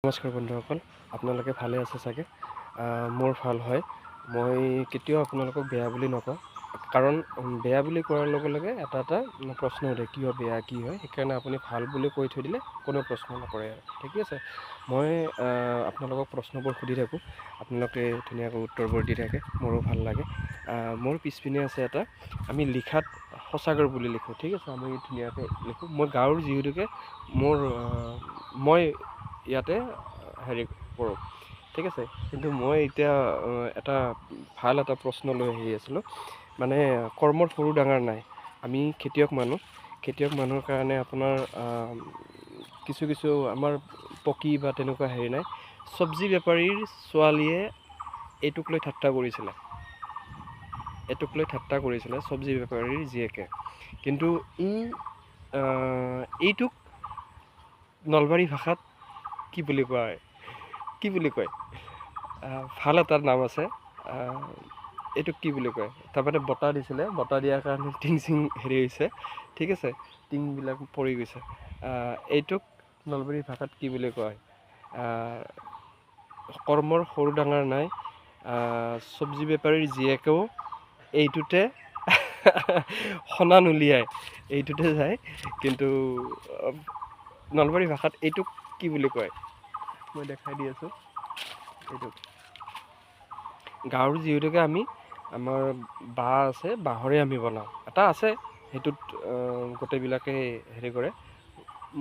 নমস্কাৰ বন্ধুসকল, আপোনালোকে ভালে আছে চাগে? মোৰ ভাল হয়। মই কেতিয়াও আপোনালোকক বেয়া বুলি নকওঁ, কাৰণ বেয়া বুলি কোৱাৰ লগে লগে এটা এটা প্ৰশ্ন উঠে, কিয় বেয়া, কি হয়। সেইকাৰণে আপুনি ভাল বুলি কৈ থৈ দিলে কোনেও প্ৰশ্ন নকৰে আৰু। ঠিকে আছে, মই আপোনালোকক প্ৰশ্নবোৰ সুধি থাকোঁ, আপোনালোকে ধুনীয়াকৈ উত্তৰবোৰ দি থাকে, মোৰো ভাল লাগে। মোৰ পিছপিনে আছে এটা, আমি লিখাত সঁচাগৰ বুলি লিখোঁ, ঠিক আছে, আমি ধুনীয়াকৈ লিখোঁ। মই গাঁৱৰ যিহেতুকে মই ইয়াতে হেৰি কৰোঁ, ঠিক আছে। কিন্তু মই এতিয়া এটা ভাল এটা প্ৰশ্ন লৈ আহি আছিলোঁ, মানে কৰ্মৰ সৰু ডাঙৰ নাই। আমি খেতিয়ক মানুহ, খেতিয়ক মানুহৰ কাৰণে আপোনাৰ কিছু কিছু আমাৰ পকী বা তেনেকুৱা হেৰি নাই। চব্জি বেপাৰীৰ ছোৱালীয়ে এইটোক লৈ ঠাট্টা কৰিছিলে, এইটোক লৈ ঠাট্টা কৰিছিলে চব্জি বেপাৰীৰ জীয়েকে। কিন্তু এইটোক নলবাৰী ভাষাত কি বুলি কোৱা হয়, কি বুলি কয়? ভাল এটা নাম আছে, এইটোক কি বুলি কয়? তাৰমানে বতাহ দিছিলে, বতাহ দিয়াৰ কাৰণে টিং চিং হেৰি হৈছে, ঠিক আছে, টিংবিলাক পৰি গৈছে। এইটোক নলবাৰী ভাষাত কি বুলি কয়? কৰ্মৰ সৰু ডাঙৰ নাই, চব্জি বেপাৰীৰ জীয়েকেও এইটোতে সনা নুলিয়াই, এইটোতে যায়। কিন্তু নলবাৰী ভাষাত এইটোক কি বুলি কয়? মই দেখাই দি আছোঁ। এইটোক গাঁৱৰ যিহেতুকে আমি আমাৰ বাঁহ আছে, বাঁহৰে আমি বনাওঁ। এটা আছে, সেইটোত গোটেইবিলাকে হেৰি কৰে,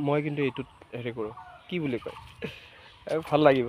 মই কিন্তু এইটোত হেৰি কৰোঁ। কি বুলি কয়? ভাল লাগিব।